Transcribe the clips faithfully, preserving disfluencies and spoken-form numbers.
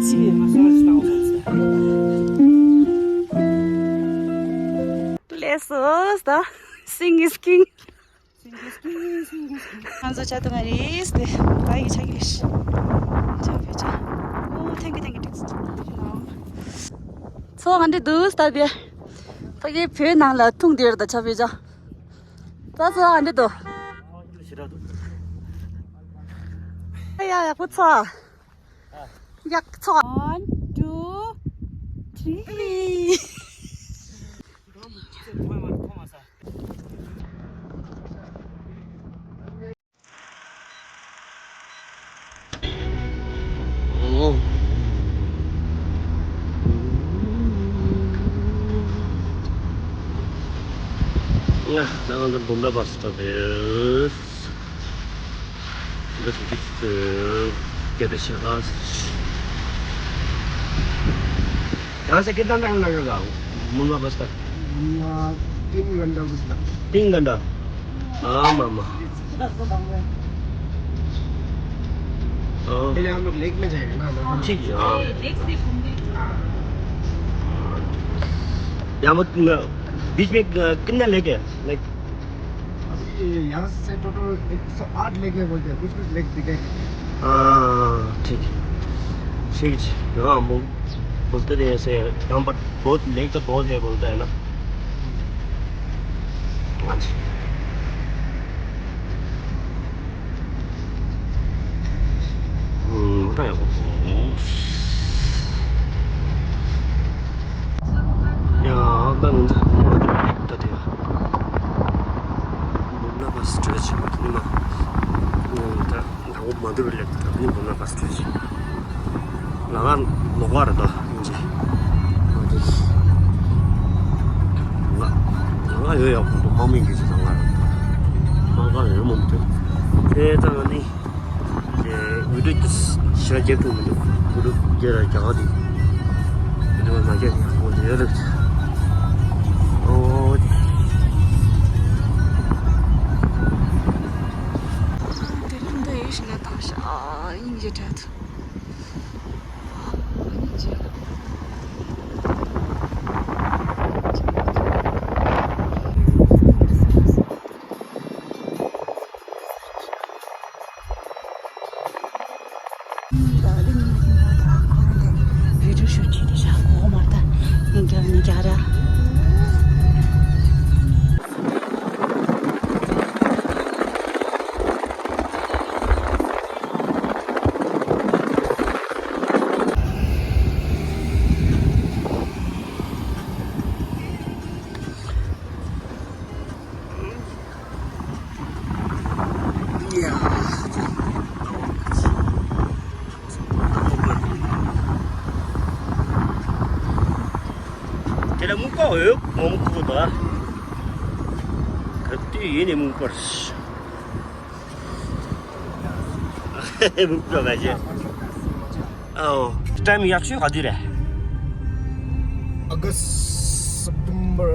Bless us, the sing is king. ང་ཚོ་ཆ་དུ་ང་རེས་ཏེ་བ་ཡི་ཆ་གི་ལེ་ཤི། ཆ་བེ་ཆ། Oh, thank you, thank you, thank you. ཚོ་ང་འདི་དུས་ད་བེ། ཕ་གི་བོད་ནང་ལ་ཐུང་དེར་ད་ཆ་བེ་ཆ། ད་ཚོ་ང་འདི་དུ། ཡ་ཡ་ཕུ་ཚོ། ཡག་ཚོ། One, two, three. ཡ། ད་ང་ཚོ་འབུམ་རམས་པ་སུ་ཐོབ་པས། འདི་ཚོ་འདི་ཚོ་སྐད་བརྡ་བྱེད་ལ། ཡང་སེ་ཀེ་ཏན་ཏང་ལ་ཡོད་ལ། མུན་པ་བ་སྟ། तीन घंटा घुसना। तीन घंटा। हाँ मामा। हाँ। पहले हम लोग लेक में जाएंगे ना, मामा। ठीक है, हाँ। लेक से घूमने। हाँ। यहाँ पर, बीच में, अ, कितना लेक है? लाइक अभी यहाँ से टोटल एक सौ आठ लेक है बोलते हैं, कुछ कुछ लेक दिखे। हाँ, ठीक है। ठीक है। हाँ, वो बोलते थे ऐसे, यहाँ पर बहुत लेक तो बहुत है बोलता है ना। हाँ जी। ཡང་ད་ང་ཚོ་ད་དེ་འབུམ་རམས་པ་སི་ཊེ་ཇི་ནི་མ་ད་ད་འོ་མ་དུ་རུ་ལེགས་ད་ནི་འབུམ་རམས་པ་སི་ཊེ་ཇི་ལ་ང་ལོག་པ་རེད་ད་ཡིན་གྱི་ལ་ང་ཡོད་ཡག་པོ་འདུག་མང་མིན་གྱི་ཅི་ད་ང་མང་གང་ཡོད་མོ་མི་འདུག་དེ་ད་ང་ནི། དེ་འུ་དུ་ཞེ་རྒྱབ་ཐུབ་མི་འདུག་འུ་དུ་རྒྱ་ར་རྒྱ་ག་དེ་འདི་བ་མ་རྒྱབ་ཡག་པོ་དེ་རེད། ཨོ། དེ་རིང་འདི་ཡིན་ཞིག་ལ་བཏང་ཤག་ཨ་སྙིང་རྗེ་དྲན་ཐུབ། ཨ་སྙིང་རྗེ། དེ་ལ་སྨུག་པ་འོད་མང་པོ་འཁོར་འདུག་ཨ། ག་དུས་ཡིན་ནས་སྨུག་པར། སྨུག་པ་མ་བྱེད། ཨོ། ཊའིམ་ཡག་ཤོས་ག་དུས་རེད། August, September,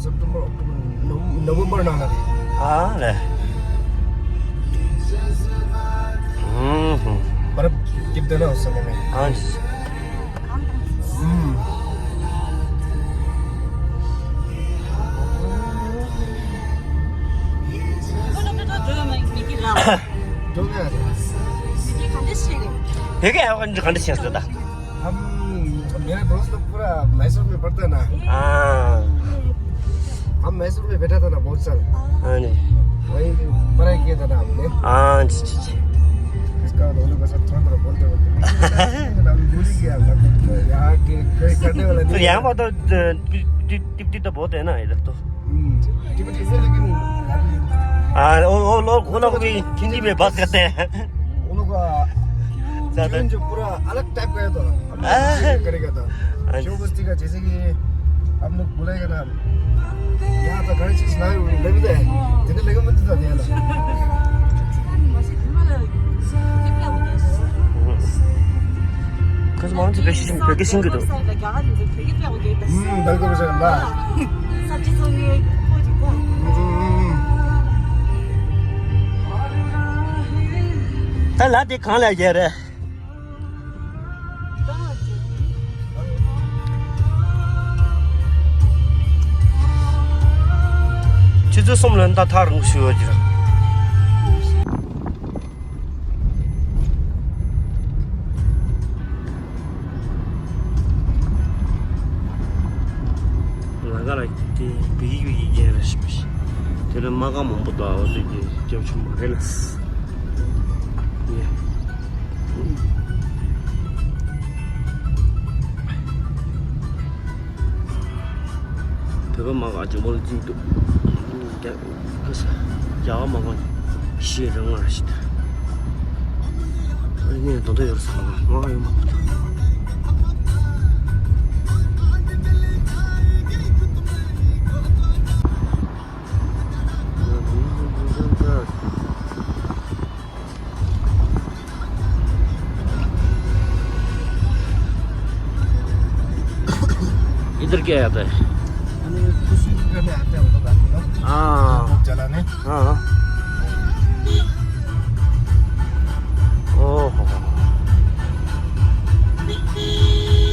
September, October, Nov- November ནང་ལ་རེད། ཨ་ལེ། ཧུམ་ཧུམ། बर्फ गिरते ना उस समय में। हाँ जी। ཧུམ། འགྲོ་གི་ཡ་རེད། དེ་ག་ཡང་ག་འདྲ་བྱས་སོང་ད། हम, मेरा दोस्त लोग पूरा मैसूर में पढ़ता ना। हाँ। हम मैसूर में बैठा था ना बहुत साल। हाँ जी। वहीं पढ़ाई किया था ना हमने। हाँ जी, जी, जी। इसका बाद उन लोग के साथ थोड़ा थोड़ा बोलते बोलते। हम भूल ही गया, मतलब, यहाँ के कोई करने वाला नहीं फिर है। यहाँ पर तो, अ, टिप- टिप- टिप- टिप तो बहुत है ना इधर तो। हम्म, टिबेटी है, लेकिन अभी हाँ, वो, वो लोग, वो लोग भी हिंदी में बात करते हैं। उन लोग का ज्यादा जीवन जो पूरा अलग टाइप का है तो हम लोग हाँ। करेगा तो। हाँ। जो बस्ती का, जैसे कि हम लोग बोलेगा ना, यहाँ तो हर चीज लाइव लग जाए, जितने लगे मिलते था, यहाँ। ཁོས་མང་ཆེ་བེད་ཤིང་བེད་ཀི་ཤིང་གི་འདུག་ཨུམ། ད་ལྟ་བྱས་ན། ད་ལ་དེ་གང་ལ་ཡོད་རེད། ཆུ་ཚོད་གསུམ་ལོན་ད་ཐག་རིང་ཞུ་ཡོད་ཀྱི་རེད། ལ་ག་ལ་དེ་བི་ཡིག་བི་ཡིག་རྒྱན་རེ་ཞིག་དེ་ལ་མ་ག་མང་པོ་དང་འོ་དེ་གི་སྐྱབས་ཆུང་མ་རེད་ལ། ཡེ། བོད་པ་མ་ག་ཅིག་མོ་ལ་བརྩིས་འདུག་རྒྱ་ག་ས་རྒྱ་བ་མ་ག་ཤེས་རང་ང་ཞིག་ད། ཨ་ནི་དོན་དུ་ཡོད་ས་མ་ག་ཡོད་མ་ག་ད། इधर क्या आता है? हाँ। हाँ। ओहो।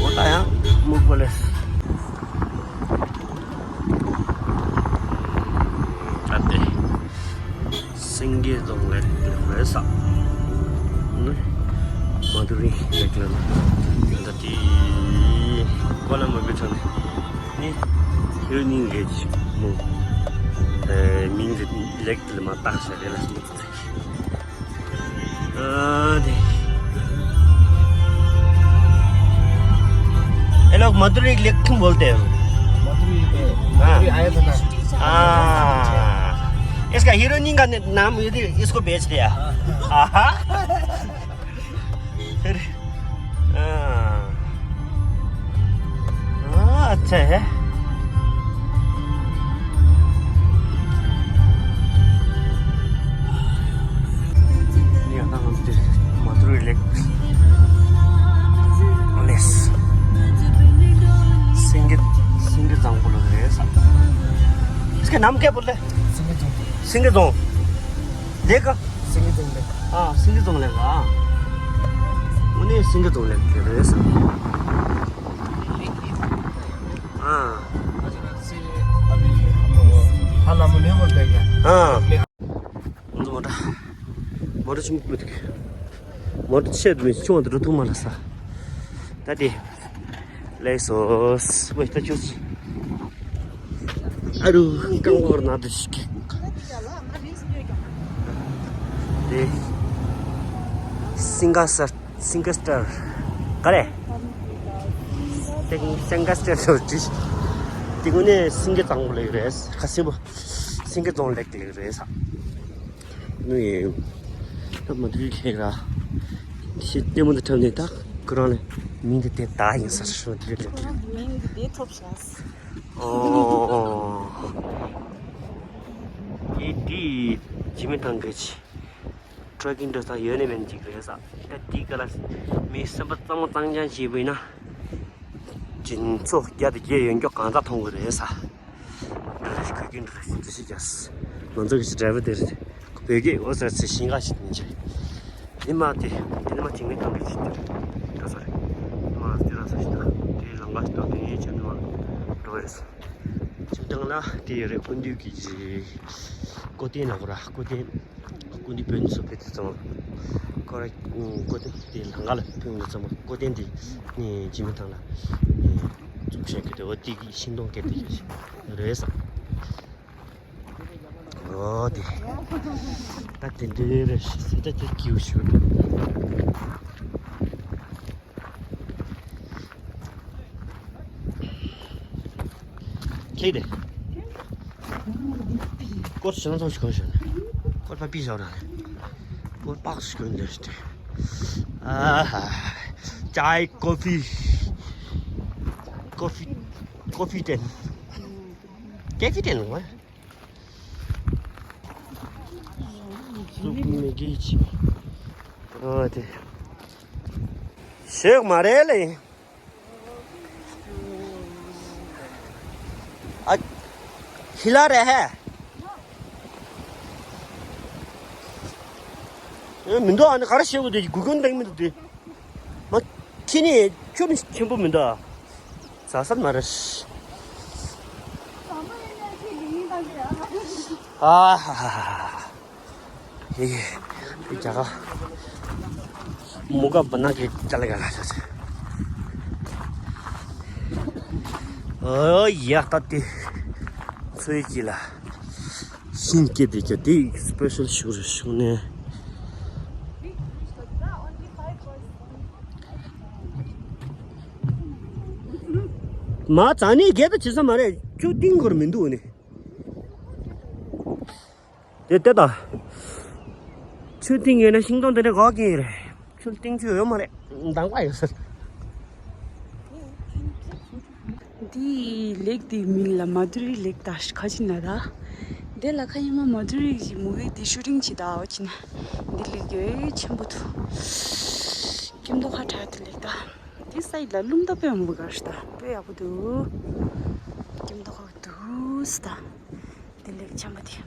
होता है, हाँ, मुख बोले। अरे। སེང་གེ་རྫོང་ལེགས་ལེགས་རེད་ས། ནི། མ་དུ་རི་ལེགས་ལེགས་ལ། ད་དེ། ཀོ་ལ་མ་བི་ཐོན་ནི། ཧི་རུ་ནིང་གེ་ཅི་མོ། ཨེ། མིང་གི་ལེགས་ལེགས་མ་བཏགས་ཤ་རེད་ལ་སོང་ཚེ། ཨ་དེ། ये लोग मधुरी लेक क्यों बोलते हैं? मधुरी पे, हाँ। मधुरी आया था ना। हाँ। इसका हीरोइन का नाम यदि इसको बेच दिया। हाँ। आहा। फिर, हाँ। हाँ, अच्छा है। ཡང་ན་ང་ཚོ་དེ་མ་དུར་ལེགས་ལེས། སེང་གེ་སེང་གེ་གཙང་པོ་ལ་རེད་ས། इसका नाम क्या बोलते हैं? सिंह जोंग। सिंह जोंग। देखा? सिंह जोंग ले। हाँ, सिंह जोंग लेगा। उन्हें सिंह जोंग ले रहे हैं। हाँ। अभी हम लोग हालामुने बोलते हैं क्या? हाँ। ང་ཚོ་མོ་ཊ། མོ་ཊ་ཆེན་པོ་འདུག་མོ་ཊ་ཆེ་འདུག་མི་ཆུང་བ་འདུག་ཐུག་མ་ལ་ས། ད་དེ། ལེགས་སོ། ཝེ་ད་ཆུ། ཨ་རུ། རྐང་པར་ན་དུ་ཞིག་དེ། སིང་ག་སར། སིང་ག་སྟར། ག་རེ། སིང་སིང་ག་སྟར་སོ་ཅི། དེ་ངོ་ནས་སིང་གེ་གཙང་པོ་ལེགས་རེད། ཁ་སིང་པོ། སིང་གེ་རྫོང་ལེགས་ལེགས་རེད་ས། ནུ་ཡིན། ད་མ་དུ་ཁེག་ར། ཤི་ལྟད་མོ་འདི་འཁྲབ་ནས་ད་ཁོ་རང་ལ་མིང་འདི་དེ་ད་ཡིན་ས་ཧྲི་འདི་ལ་དེ། མིང་འདི་དེ་ཐོབ་ཤག་ཨོ། དེ་དེ་ཇི་མི་ཐང་གི་ཆི། ཊྲེ་ཀིང་འགྲོ་ས་ཡོད་ནི་མིན་ཅིག་རེད་ས། ད་དེ་ག་ལ་མི་སེམས་པ་གཙང་མ་གཙང་རྐྱང་བྱས་པ་ཡིན་ན། ཅིན་ཚོ་བརྒྱ་དང་བརྒྱད་ཡོད་མགྱོགས་གང་ཙམ་མཐོང་གི་རེད་ས། འགྲོ་རེས་ཁ་ཀིན་འགྲོ་རེས་འདི་ཞིག་རྒྱག་ང་ཚོ་གི་ཌ་རའི་ཝར་དེ་རེད། བོད་སྐད་འོ་ཟེར་ཚེ་ཤིང་ཁ་ཞིག་ཡིན་ཆེ། ནི་མ་དེ་དེ་ནི་མ་དེ་ངའི་ཐང་གི་ཞིག་དེ་རེད། ད་ས་རེད། ནི་མ་དེ་ར་ས་ཞིག་དེ་ར་དེ་ལང་ཀ་ཞིག་ད་དེ་ངའི་ཆེ་ནི་མ་འགྲོ་རེས། ཁྱིམ་ཐང་ལ་དེ་ཡོད་རེད། སྐུ་མདུན་གྱི་སྐུ་རྟེན་ལ་གོ་ར་སྐུ་རྟེན། སྐུ་མདུན་བོན་ཚོ་ཕེབས་དུས་ཙམ་པ། ཁོ་ར་སྐུ་རྟེན་དེ་ལང་ཀ་ལ་ཕེབས་དུས་ཙམ་པ་སྐུ་རྟེན་དེ་ནི་ཇི་མི་ཐང་ལ་ནི་འཛུགས་བྱས་ཀྱི་དེ་འོ་དེ་གི་ཤིང་སྡོང་སྐད་དེ་རེད་ས། འོ་དེ་ད་དེ་འདྲའི་རེད་ས། ད་དེ་སྐྱིད་པོ་ཞིག་འདུག་ཁྱེད་དེ། སྐོར་ཞིང་ཚོགས་ཤིག་གོན་ཞིང་། སྐོར་པ་པི་ཞོག་ར། སྐོར་པགས་ཤིག་གོན་འདིར་ཞིག་ཨ་ཧ། ཅའི་ཀོ་ཕི། ཀོ་ཕི། ཀོ་ཕི་ཏན། ཀེ་ཕི་ཏན་ལ། སུ་མི་གི་ཆི། ཨོ་དེ། ཞོག་མ་རེད་ལེ། आ, हिला रहा है। ए, मिंदो आने खरा शेव दे, गुगन दे मिंदो दे। मत, ཁྱེད་ནི་ཁྱོད་ནི་ཆེན་པོ་མི་འདུག་ཟ་ས་མ་རེད། ཨ་ཧ་ཧ་ཧ། ཧེ། རྒྱ་གར་མུ་ག་བ་ན་གི་ཅ་ལ་ག་ལ་ཟ་ཟ། ཨོ་ཡ་ད་དེ་ཚོའི་གི་ལ་ཤིང་སྐྱེས་དེ་གྱ་དེ་སི་པེ་ཤལ་ཞུ་རེ་ཞུ་ནས། མ་ཙ་ནི་རྒྱལ་དུ་བྱེད་ས་མ་རེད། ཁྱོད་ཏིང་གོར་མི་འདུག་ནི། དེ་ལྟ་ད། ཆུ་གཏིང་ཡོད་ན་ཤིང་སྡོང་དེ་འདྲ་འགོག་གི་ཡོད་རེད། ཆུ་གཏིང་ཆུ་ཡོད་མ་རེད། མདང་པ་ཡོད་ཟེར། འདི་ལེགས་དེ་མིན་ལ་མ་དུ་རི་ལེགས་ད་ཁ་ཅིག་ན་ད། དེ་ལ་ཁ་ཡིན་མ་མ་དུ་རི་གི་མུ་བི་དེ་ཤུ་ཊིང་བྱེད་ད་འོ་ཅི་ན། འདི་ལེགས་ཡོད་ཆེན་པོ་ཐུ། སྐྱིད་མདོག་ཁ་དྲག་དེ་ལེགས་ད། དེ་སའི་ལ་རླུང་ད་དཔེ་མོ་གར་ཤ་ད་དཔེ་ཡག་པོ་འདུག་སྐྱིད་མདོག་ཁ་དུ་སི་ད། དེ་ལེགས་ཆེན་པོ་དེ།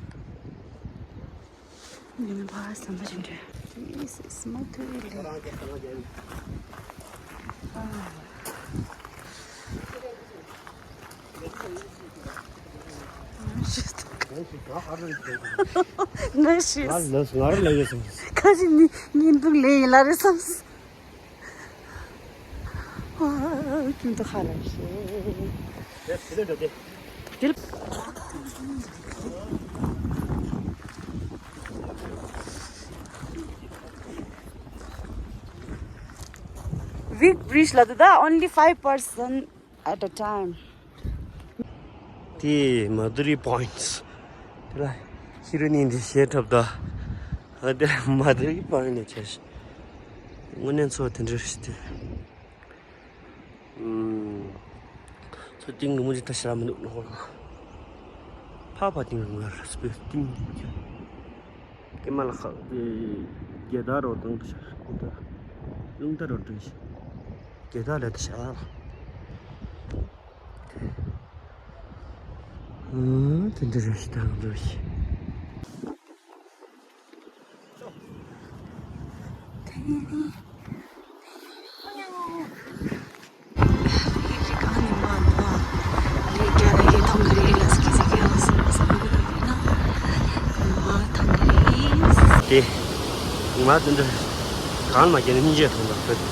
ལིམ་བ་ཟམ་པ་ཅན་འདྲ། This is Mathuri lake. ང་ཤི། ང་ལ་ང་ར་ལ་ཡོད་སོང་། ཁ་ཅིག་ནི་ཉིན་དུ་ལས་ཡིན་ལ་རེད་བསམ། ཨ། ཁྱིམ་དུ་ཁ་ལ་ཤེས། དེ་དེ་དེ་དེ། དེ། Big bridge ལ་དེ་ད་only five person at a time. དེ་མ་དུ་རི་པོ་ཡིན་ཊི། དེ་ལ་ཤི་རུ་ནི་འདི་བཤད་ཐབས་ད། ཨ་དེ་མ་དུ་རི་པོ་ཡིན་ཊི་ནས་བྱས་ཤི། དངོས་གནས་འཚོ་དེ་འདྲ་ཞིག་དེ། ཚོ་ཏིང་རི་མོ་ཅིག་ལྟ་ཤེས་ར་མི་འདུག་ནོ་ཧོ་ལ། ཕ་ཕ་ཏིང་རི་མོ་ཡར་སྤོས་ཏིང་རི་མོ་ཅིག་ཀེ་མ་ལ་ཁག་དེ་རྒྱལ་དར་རོ་དང་དུ་ཤར་ཀུ་ད་རླུང་དར་རོ་དྲུང་ཞིག་རྒྱལ་དར་ལ་དུ་ཤར། ཨ་དེ་འདྲ་རེ་ཞིག་དང་འདྲ་ཞིག་དེ། ང་དེ་འདྲ་གང་མ་བརྒྱབ་ནས་སྙིང་རྗེ་མཐོང་ད་ཕེབས།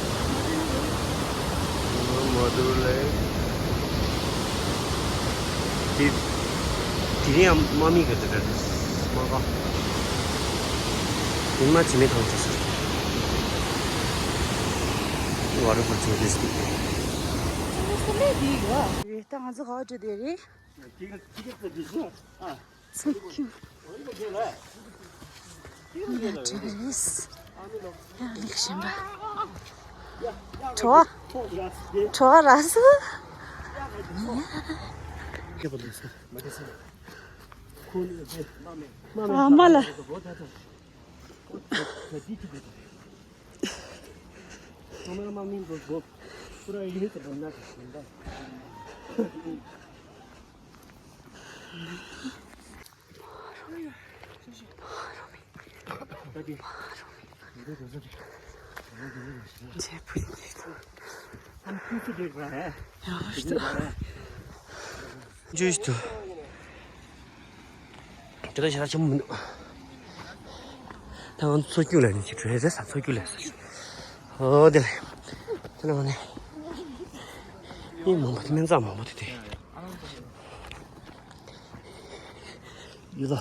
མ་དུ་ལེ། དེ། དེ་རིང་ཡང་དམག་མི་གི་དེ་འདྲ་རེད། དམག་པ། དེ་མ་བྱེད་མེད་ཐང་ཆད་ཟེར། བ་རུ་ཁོ་ཚོ་རེད་ཟེར། ད་ང་ཚོ་ག་བ་འགྲོ་དེ་རེད། ཚུགས་ཀྱི། ཡ་བྲེལ་རེད། ཡ་ལེགས་ཤིང་པ། བྲོ་བ། བྲོ་བ་ར་སུ། ཨ་མ་ལ། ཇུས་ཏུ། དེ་ལ་ཞེ་དྲག་ཆེན་པོ་མི་འདུག་ད་ང་ཚོ་མཚོ་རྒྱུད་ལ་ནི་ཅིག་བྲོས་ཟེར་ས། མཚོ་རྒྱུད་ལ་ཟེར། ཨོ་དེ་རེད། དེ་ལ་ང་ནི་མི་མང་པོ་དེ་སྨན་རྩྭ་མང་པོ་དེ་དེ། ཡོད་ལ།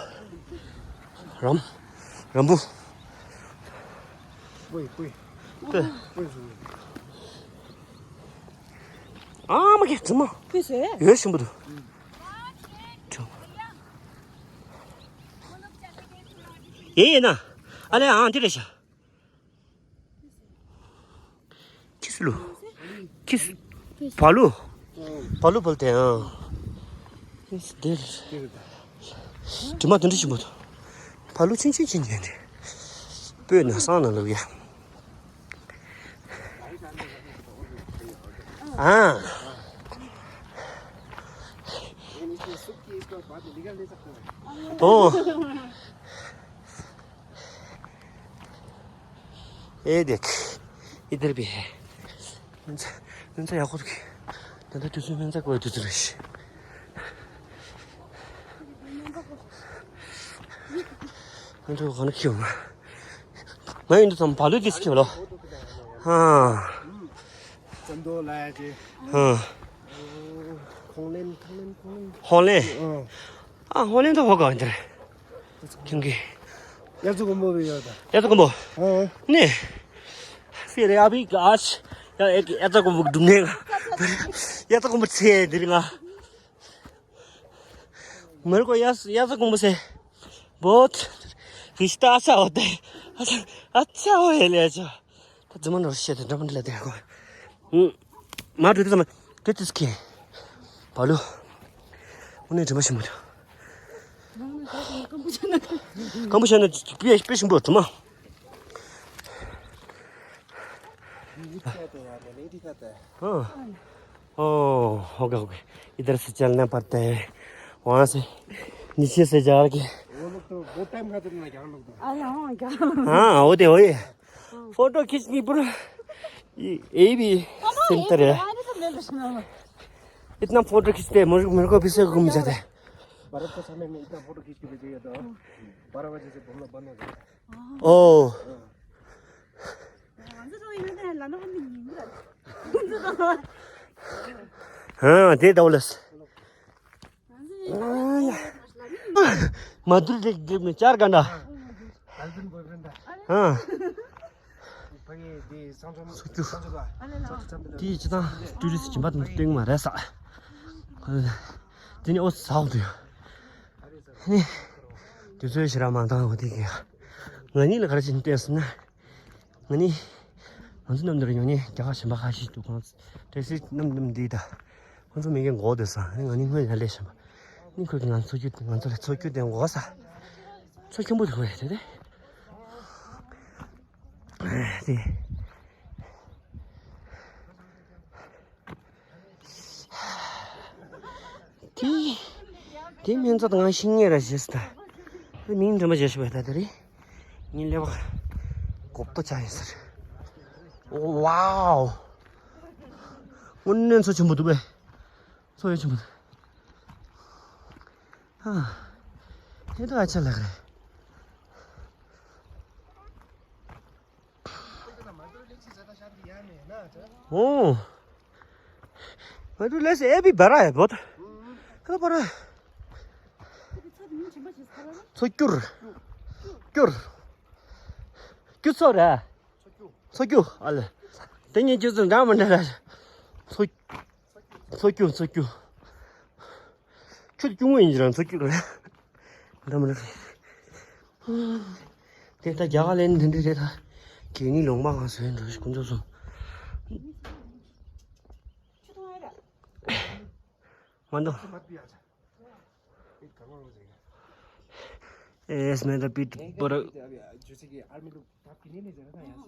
རམ། རམ་བུ། ཨ་མ་ཀེ་ཙི་མ། ཡོད་ཞིམ་པོ་འདུག་ཡེ་ཡེ་ན། ཨ་ལེ་ཨང་དེ་རེད་ཤག་ཁྱི་སུ་ལུ། ཁྱི་སུ། བ་ལུ། བ་ལུ་བལ་ཏེ་ཨང་། ཨིས་དེ་རེད། དྲི་མ་དེ་འདྲ་ཞིམ་པོ་འདུག་བ་ལུ་ཆུང་ཆུང་ཆུང་ཆུང་རེད། སྤོས་ན་སང་ན་ལུག་ཡ། ཨ། ཨོ། ये देख, इधर भी है। སྨན་རྩྭ་སྨན་རྩྭ་ཡག་པོ་འདུག་ད་ལྟ་དུས་ཚོད་སྨན་རྩྭ་བརྐོ་བའི་དུས་ཚོད་རེད། སྨན་རྩྭ་ག་ནས་ཁྱེར་ཡོང་། ང་ཡིན་དུས་ཙམ་བ་ལུ་ཏིས་ཁྱེར་ལོ། ཧ། ཙམ་དོ་ལ་ཡ་ཅེ། ཧ། ཁོང་ལེན་ཁོང་ལེན་ཁོང་ལེན། ཧོང་ལེན། ཨ། ཨ་ཧོང་ལེན་དུ་ཧོ་ག་འདིར། ཁྱིམ་གི། དབྱར་རྩྭ་དགུན་འབུ་བའི་ཡོད་ད། དབྱར་རྩྭ་དགུན་འབུ། ཨ། ནི། ཕི་རེ་ཨ་བི་ག་ཨ་ཆ། ཡ་ཨེ་ཀི་དབྱར་རྩྭ་དགུན་འབུ་སྒྲུབ་ནས་ང་། དབྱར་རྩྭ་དགུན་འབུ་ཚེ་འདིར་ང་། མེར་ཀོ་ཡ་ཡ་ས་གོང་བུ་སེ། བོད། རིཤ་ཏ་ཨ་ཆ་འོ་ཏེ། ཨ་ཆ་ཨ་ཆ་འོ་ཧེ་ལེ་ཨ་ཆ། ད་རྫི་མ་ནོར་ཤེས་ཏེ་འདྲ་མི་འདྲ་ལ་དེ་གོ། ཧུམ། མ་འགྲོ་དུས་ཙམ་དེ་ཏིས་ཁེ། བ་ལུ། འུ་ནི་དྲི་མ་ཞིམ་པོ་འདུག་སྐམ་པོ་ཤ་ན་དཔེ་དཔེ་ཞིམ་པོ་དྲི་མ། ཨ། ओ, हो गया, हो गया। इधर से चलना पड़ता है। वहाँ से नीचे से जाके। वो लोग तो बहुत टाइम खाते हैं ना, क्या लोग तो। अरे हाँ, क्या लोग। हाँ, होते होए। फोटो खींचनी पर ये, ये भी सेंटर है। इतना फोटो खींचते हैं, मुझे, मेरे को पीछे घूम जाते हैं। बर्फ के समय में इतना फोटो खींच के भेजेगा तो बारह बजे से घूमना बंद हो जाएगा। ओ। हाँ, दे दौलस। माधुरी देख, देख में चार घंटा। हाँ। དེ་ཅི་དང་ཊུ་རི་སི་ཇི་མ་དང་སྟེང་མ་རེད་ས། དེ་ནི་ཨོ་ཟ་འོག་ཏུ་ཡོད། ནི། དུས་ཚོད་ཞེ་དྲག་མ་འདང་བ་དེ་གི། ང་གཉིས་ལ་ག་རེ་བྱས་ནས་བལྟས་སོང་ན། ང་ནི། ང་ཚོ་མཉམ་དུ་ཡོང་ནས་རྒྱ་གར་གཞན་པ་ཁ་ཤས་འདུག་གང་། ཏེག་སི་མཉམ་མཉམ་འདི་ད། ཁོང་ཚོ་མི་རྒན་འགོག་བསྡད་སོང་། ང་ནི་སྔོན་ལ་སླེབས་བཞིན་པ། ནི་ཁོས་ང་ཚོ་རྒྱུ་ང་ཚོ་ལ་ཚོ་རྒྱུ་དེ་འགོག་ས། ཚོ་ཆེན་པོ་དེ་ཁོ་རེད་དེ། དེ། དེ། དེ་སྨན་རྩྭ་དང་ཤིང་ངེ་ར་བཞེས་ད། དེ་མིང་འདྲ་མ་བྱས་ཤི་བས་ད་དེ་རེད། ངའི་ཀླད་པ། གོབ་ཏོ་ཆགས་ཡིན་ཟེར། ཝའོ། དངོས་གནས་མཚོ་ཆེན་པོ་འདུག་པས། མཚོ་ཡོད་ཆེན་པོ་འདུག་ཨ། ཧེ་ད་ཨ་ཅག་ལགས་རེད། ཨོ། ང་ཚོ་ལས་ཨེ་བི་བ་ར་ཡ་བོད། ཁ་བ་ར། མཚོ་སྐྱུར། སྐྱུར། སྐྱུ་མཚོ་ར། མཚོ་སྐྱུ་ཨ་ལེ། དེ་གཉིས་སྐྱུ་ཚོ་འདྲ་མི་འདྲ་ར། མཚོ། མཚོ་སྐྱུ་མཚོ་སྐྱུ། ཆུ་ཆུང་ངུ་ཡིན་གྱི་རང་ཚོ་སྐྱུག་རེད། འདྲ་མི་འདྲ། དེ་ལྟ་རྒྱ་གར་ལན་འདི་འདྲ་རེད་ད། གད་སྙིགས་ལུང་པ་གང་བཟོས་འགྲོ་ཞིག་ཀུན་རྫོབ་སོང་། མ་འདུག་ཨེས་མེད་ད་པིད་པར།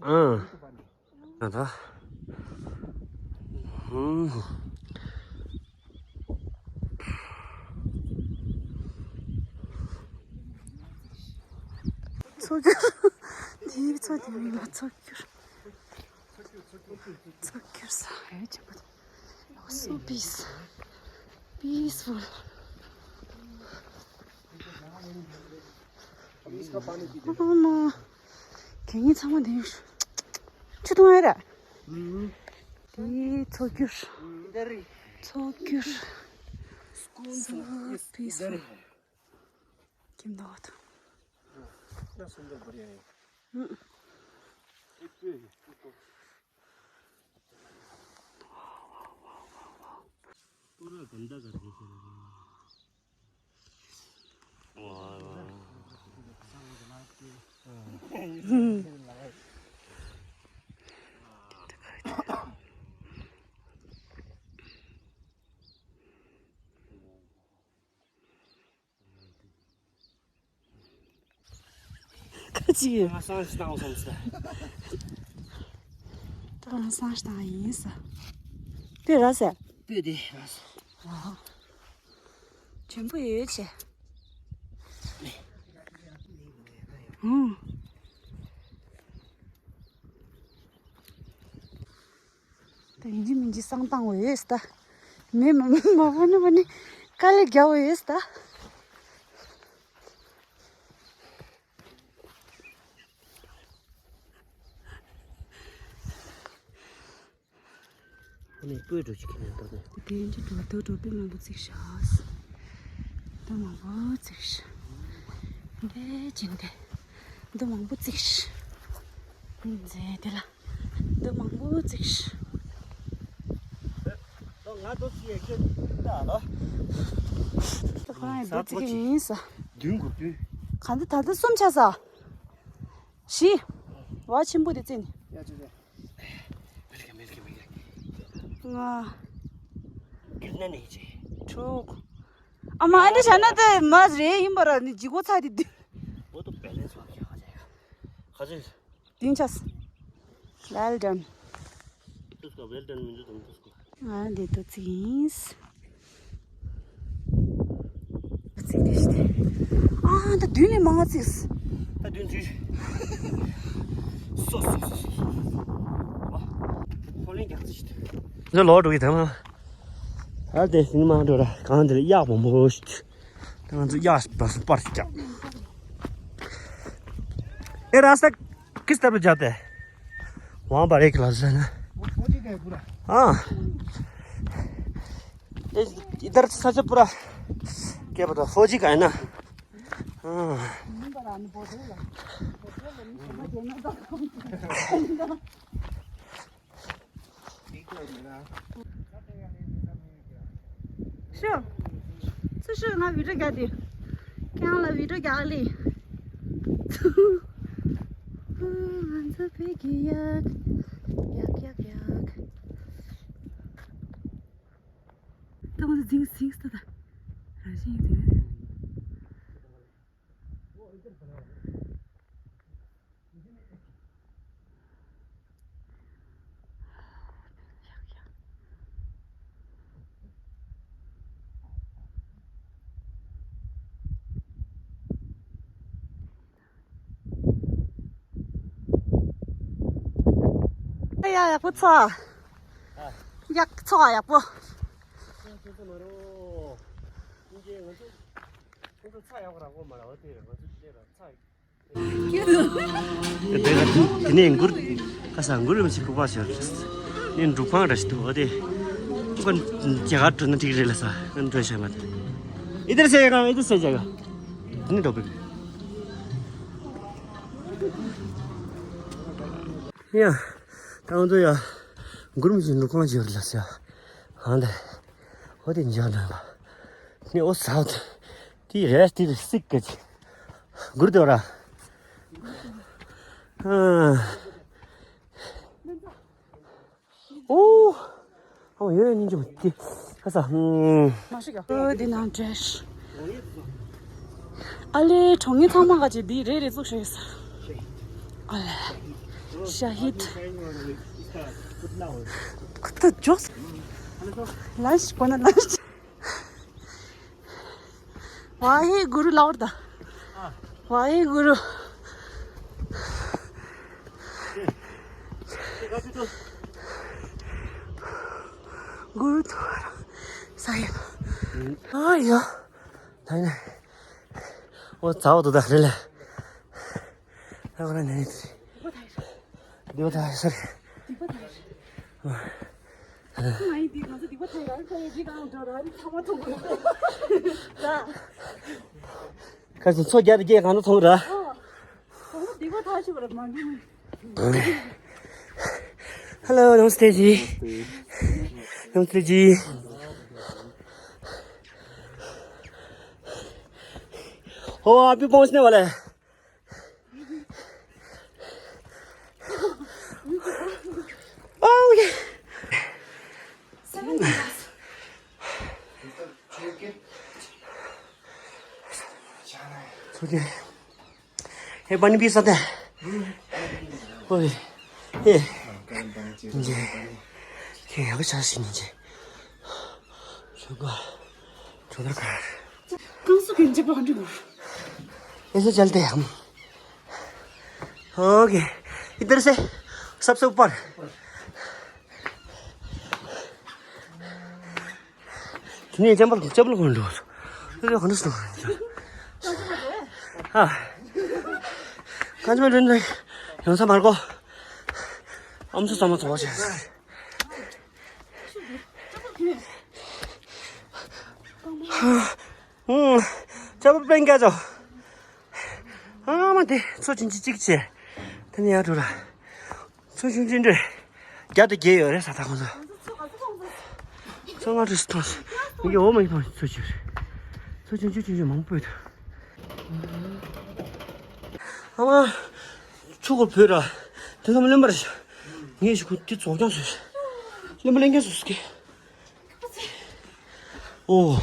ཨ། ད། ཧུམ། མཚོ་སྐྱུར། འདིའི་མཚོ་དེ་མིང་ལ་མཚོ་སྐྱུར། མཚོ་སྐྱུར་ས་ཧེ་ཆེན་པོ། So peace. Peaceful. ཨོ་མ། གད་སྙིགས་ཚང་མ་འདི་ཡོད། ཆུ་འཐུང་ཡ་ར། འདི་མཚོ་སྐྱུར། མཚོ་སྐྱུར། So peaceful. ཁྱིམ་ཐོག་ཏུ། ཁ་ཅིག་ཡོད། ང་སང་ཞིག་བཏང་སོང་ཟེར། ད་ང་སང་ཞིག་བཏང་ཡིན་ཟེར། དཔེ་ར་ཟེར། དཔེ་དེ་ར་ཟེར། ཨ། ཆེན་པོ་ཡོད་ཆེ། ཨང་། ཡིན་གཅིག་མིན་གཅིག་བསང་བཏང་བ་ཡོད་ས་ད། མེ་མ་མ་བ་ནི་བ་ནི་དཀའ་ལས་རྒྱག་བ་ཡོད་ས་ད། ཨ་ནི་སྤོས་འགྲོ་ཅིག་ཁྱེར་ནས་འདུག་ནས། དེ་འདྲ་འགྲོ་འདུག་འགྲོ་དཔེ་མང་པོ་བརྩིགས་ཤག་འདུག་མང་པོ་བརྩིགས་ཤག་འདི་ཅིག་འདི། འདུག་མང་པོ་བརྩིགས་ཤག་འདི་འདི་ལ། འདུག་མང་པོ་བརྩིགས་ཤག་ང་དོ་ཚིགས་ཡས་ཁྱོད་ད་ལོ། ཁོ་རང་ཡི་འདུག་བརྩིགས་ཀྱི་ཡིན་ས། བདུན་དགུ་བདུན། ག་འདི་ད་ལྟ་གསུམ་ཆགས་ས། བཞི། བ་ཆེན་པོ་དེ་བརྩིས་ནས། ཡ་ཅོ་ཅོ། མེ་ལ་ཀེ་མེ་ལ་ཀེ་མེ་ལ་ཀེ། ལྔ། དེར་ན་ནི་ཅི། དྲུག་ཨ་མ་ཨ་འདི་བྱས་ན་དེ་མ་རེད་ཡིན་པ་ར་ནི་ལྗིད་ཁོག་ཚ་དེ་དུ། བོ་ཏོ་བེ་ལེན་སི་བ་ཁྱ་ཁ་ཅེ་ཁ་ཅེ། དེང་ཆས། Well done. ཏུས་ཀ་well done མི་འདུག་དང་ཏུས་ཀ་ང་འདི་ཏུ་ཚིག་ཡིན། ཚིག་དེ་ཤི་དེ། ཨ་ད་བདུན་ནས་མང་བ་ཚིག་ད་བདུན་ཚིག་སོ་སོ་སོ་སོ། ཁོ་ལེན་རྒྱག་ཚིག་ཤི་དེ། འདི་ལོག་འགྲོ་གི་དང་། ཨ་དེ་སིང་མ་འགྲོ་ར་གང་དེ་ལ་གཡག་མང་པོ་ཤི་དེ། ང་ཚོ་གཡག་སྤར་སྤར་ཤི་རྒྱག་ཨེ་ར་ས། किस तरफ जाते हैं? वहाँ पर एक रास्ता है ना। वो फौजी का है पूरा। हाँ। इस- इधर से सबसे पूरा क्या पता फौजी का है ना। हाँ। ཤོ། སུ་ཤོ་ང་བི་ཌིའོ་རྒྱག་དེ། ཁྱེད་རང་ལ་བི་ཌིའོ་རྒྱག་ལེ། ང་ཚོ་བོད་ཀྱི་གཡག་གཡག་གཡག་གཡག་ད་ང་ཚོ་འཛིང་འཛིང་སྟེ་ད། རང་བཞིན་འཛིང་། ཡ་ཡ་ཕུ་ཚོ། ཡག་ཚོ་ཡག་པོ། ཁྱོད་ཚོ་མ་རོ། ཁྱོད་ཚོ་ང་ཚོ་ཁྱོད་ཚོ་ཚ་ཡག་པོ་རག་གོ་མ་ར་བ་དེ་རེད། ང་ཚོ་དེ་ར་ཚ་ཡག་དེ་ནས་མགུར་ཁ་ས་མགུར་རིམ་ཞིག་ཁུག་པ་ཤོར། ནས་འབྲུ་ཕང་ར་ཞིག་འདུག་འོ་དེ་ཁུག་པ་རྒྱ་གར་འགྲོ་ན་འགྲིག་རེད་ལ་ས་ང་འགྲོ་ཤ་མ་དེ། इधर से जाएगा, इधर से जाएगा। དེ་ནས་འགྲོ་གི། ཡ། ད་ང་ཚོ་ཡ། མགུར་རིམ་ཞིག་འབྲུ་ཕང་ཞིག་ཡོད་རེད་ལ་ས། ཧང་དེ། འོ་དེ་འཇག་འདྲ་བ། ནི་འོ་ས་འོ་དེ། དེ་རེད་དེ་རེད་སིག་གི་ཅི། མགུར་དེ་བ་ར། ཨོ། ཨོ་ཡོད་ཡོད་སྙིང་རྗེ་མོ་དེ། ཁ་ས། ཧུམ། མ་ཤི་ག་ཨོ་དེ་ནང་བྲེས། ཨ་ལེ་གྲོང་ངེ་ཚང་མ་ག་ཅི་དེ་རེ་རེ་བཙུགས་ཤོད་ས། ཨ་ལེ། ཤ་ཧིད། ཁུ་ཐུ་ཇོགས། ལན་ཤི་པོ་ན་ལན་ཤི། वाहे गुरु लाओ दा। वाहे गुरु। गुरुद्वारा साहिब। ཨ་ཡ། ད་ཡིན་ན། འོ་ཚ་བོ་དུ་ད་རེད་ལ། ད་ག་ན་ནས་ནས་དུ་རེད། སྡིག་པ་དག་ཡོད་ས་རེད། སྡིག་པ་དག་ཡོད་ས་རེད། ང་ཡི་འདི་ང་ཚོ་སྡིག་པ་དག་ཡོད་ས་རེད། འདི་གང་འགྲོ་ར་རི་ཚང་མ་མཐོང་གི་རེད། ད། ཁ་སང་མཚོ་རྒྱག་དེ་སྐད་གང་ཚོ་མཐོང་ར། ཨོ། ང་ཚོ་སྡིག་པ་དག་ཤི་བ་རེད་མ་འགྲིག་ནི། हेलो नमस्ते जी। नमस्ते जी। ओ आप भी पहुंचने वाला है। ओके। छोटे। ये पानी पी सकते हैं। ओए। ये। ये। ये हो चासी नीचे। शुगर। शुगर का। कौन सा गंजे पकड़ रही हो? ऐसे चलते हैं हम। ओके, इधर से सबसे ऊपर। དེ་ནས་ཅམ་པ་ཅམ་པ་གོན་འགྲོ། དེ་ལ་གོན་འགྲོ། ཨ། ཁང་ཆེན་མ་འགྲོ་ནས་ཡོང་ས་མར་གོ། ཨམ་སྲུ་ཚང་མ་ཚོ་བ་བྱས། ཨུང་། ཅམ་པ་པེན་ཀ་ཅོ། ཨ་མ་དེ་ཚོ་ཅིན་ཅི་ཅིག་བྱས། དེ་ནས་ཡར་འགྲོ་ར། ཚོ་ཆུང་ཆུང་འདྲ། བརྒྱ་དང་བརྒྱད་ཡོད་རེད་ས་ད་ཁོང་ཚོ། ཚོ་ལྔ་དྲུག་སུ་ཐོངས། མི་གི་འོ་མ་ཡི་ཐོངས་ཚོ་ཆུང་། ཚོ་ཆུང་ཆུང་ཆུང་ཆུང་མང་པོ་ཡོད། ཨ་མ། ཆུ་གོ་བོད་ར། དེ་ཚོ་མི་ལོན་པར་ཤ། ངས་ཤི་ཁུ་དེ་ཚོགས་ཀྱང་སོས། ལོན་པ་ལེན་ཀྱང་སོས་ཀྱི། ཨོ།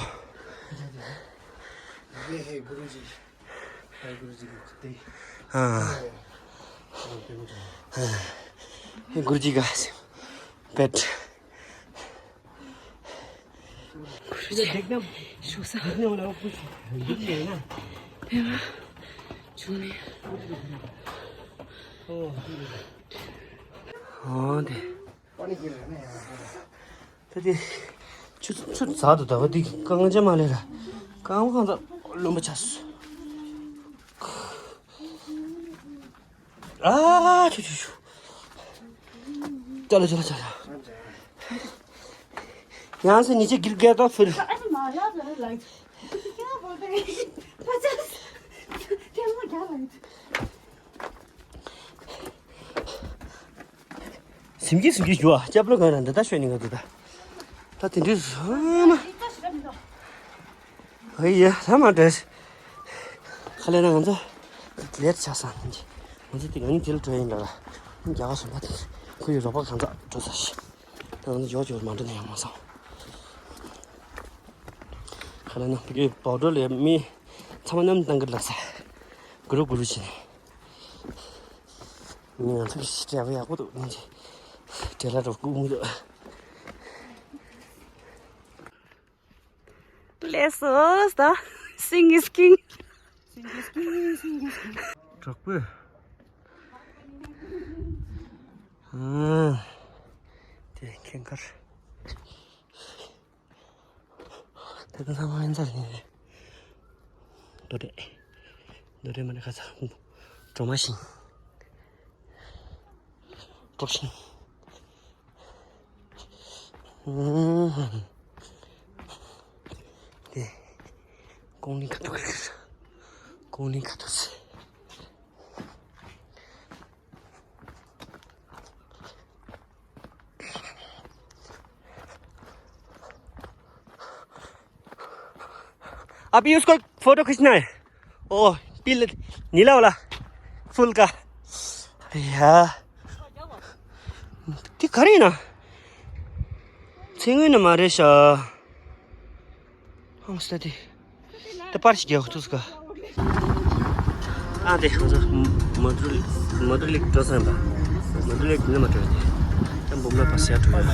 ཨ། ཨ། གུར་ཇི་ག་སེམས། བེད། གུར་ཇི། ཞོགས་ས། ཕེ་མ། ཆུ་ནས། ཨོ་དེ། ད་དེ། ཆུ་ཆུ་ཚ་དུ་ད་བ་དེ་རྐང་ཅན་མ་ལས་ར། རྐང་པ་གང་ཚ་རློན་པ་ཆགས་སོང་། ཨ་ཆུ་ཆུ་ཆུ། ཅ་ལ་ཅ་ལ་ཅ་ལ། ཡང་སེ་ཉི་ཅི་གིར་གེ་ཏོ་ཕུར། སིམ་གྱིས་སིམ་གྱིས་ཞུ་ཨ། ཅབ་ལོ་ག་ན་འདི་ལྟ་ཤོད་ནི་ག་འདི་ལྟ། ད་དེ་འདྲའི་ཧ་མ། ཧེ་ཡ་ཧ་མ་འདྲ། ཁ་ལས་ན་ང་ཚོ་ལེ་ཊི་ཆགས་སང་ནི། ང་ཚོ་དེ་ག་ནི་དེ་ལ་འགྲོ་ཡིན་འདྲ་ལ། རྒྱ་གར་གཞན་པ་དེ་ཁོ་ཡི་རོགས་པ་གང་ཚ་འགྲོ་ས་ཤི། ད་ང་ཚོ་ཡོག་ཡོག་མ་འགྲོ་ན་ཡང་མ་སང་། ཁ་ལས་ན་བུ་གའི་བོ་ཌར་ལས་མི་ཚང་མ་མཉམ་བཏང་གི་ལབ་ས། གུ་རུ་གུ་རུ་བྱས་ནས། ང་ཚོ་གི་འབྲས་བུ་ཡག་པོ་འདུག་ནང་གི་འབྲས་ལ་རོ་ཀུ་མི་འདུག Bless us, the sing is king. Sing is king, sing is king. དྲག་པོས། ཨ། དེ་ཁེངས་ཁར། ད་ལྟ་ཚང་མ་ཨེན་ཚ་ལ་ཡིན་རེད། རྡོ་རེད། རྡོ་རེད་མ་རེད་ཁ་ཚ། གྲོ་མ་ཤིང་། གྲོ་ཤིང་། དེ། ཀོང་ལིང་ཁ་ཐུག་རེད། ཀོང་ལིང་ཁ་ཐུག་ཟེར། अभी उसको फोटो खींचना है। ओ, पीले, नीला वाला फूल का। या। ཏི་ག་རེ་ཡིན་ན། ཚེ་སྔོན་ནས་མ་རེད་ཤག་ཧང་སྟ་དེ། ད་པར་ཞིག་རྒྱག་ཐུག་ཟེར་ག་ཨ་དེ་ང་ཚོ་མ་དུ་ལིག་མ་དུ་ལིག་འགྲོ་ས་ཡིན་པ། མ་དུ་ལིག་ནི་མ་འགྲོ་ཡ་དེ། ད་འབུམ་ལ་པ་སེ་འགྲོ་ཡ།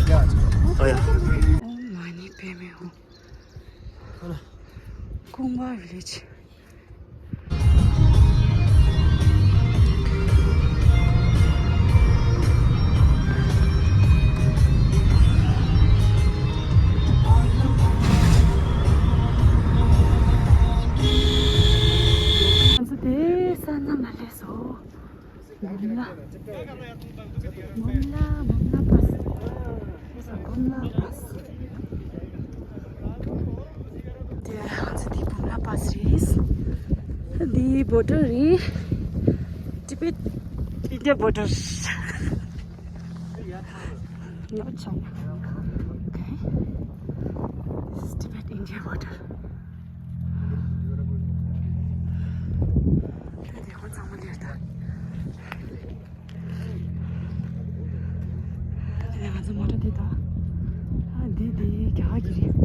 ཨོ་ཡ། ཨོ་མ་ནི་པེ་མེ་ཧོ། ཀུང་བ་ཝི་ལེཇ། ང་ཚོ་དེ་ས་མཚམས་ལ་སླེབས་སོང་། མོམ་ལ། མོམ་ལ། མོམ་ལ་པ་སི། མོམ་ལ་པ་སི། དེ་ང་ཚོ་དེ་མོམ་ལ་པ་སི་རེད། དེ་བོ་ཌར་རེད། Tibet India border. Not China. Okay. This is Tibet India border. དེ་དེ་ཁོ་ཚང་མ་འདིར་ད། དེ་ནས་ང་ཚོ་མོ་ཊ་འདི་ད། ཨ་འདི་འདི་རྒྱ་གར་གྱི་རེད།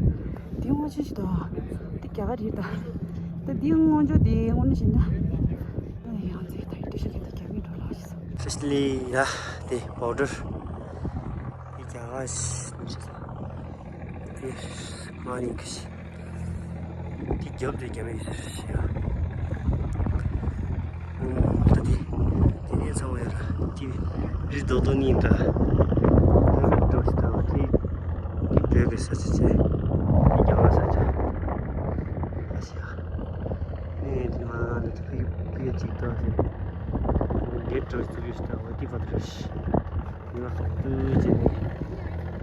འདི་སྔོན་ཆད་ཞིག་ད། འདི་རྒྱ་གར་རེད་ད། ད་འདི་སྔོན་ཆད་འདི་སྔོན་ནས་བྱས་ན། ཨ་ཡང་ཚེ་ད་ཡི་ཏི་ཤ་གི་ད་རྒྱ་མི་འགྲོ་ལགས་ཤི་སོང་། Officially ཡ་དེ་བོ་ཌར། འདི་རྒྱ་གར་ཞིག་ནས་བྱས་ས། དེ་མ་ཡིན་གི་ཞིག་དེ་རྒྱབ་དེ་རྒྱབ་ཡིན་ཞིག་ད་དེ་དེ་ནས་ཚང་མ་ཡོད་ར་དེ་རི་རྡོ་རྡོ་ནི་འདྲ། འགྲོ་ཞིག་ད་དེ་དེ་བོད་པའི་ས་ཆ་ཆེ། དེ་རྒྱ་གར་ས་ རེད་ཚུགས་ཡོད་ཤི་ད་འོ་དེ་བར་རེད་ཤི། ཡིན་ན་ཧོབ་ཏུ་བྱས་ནས་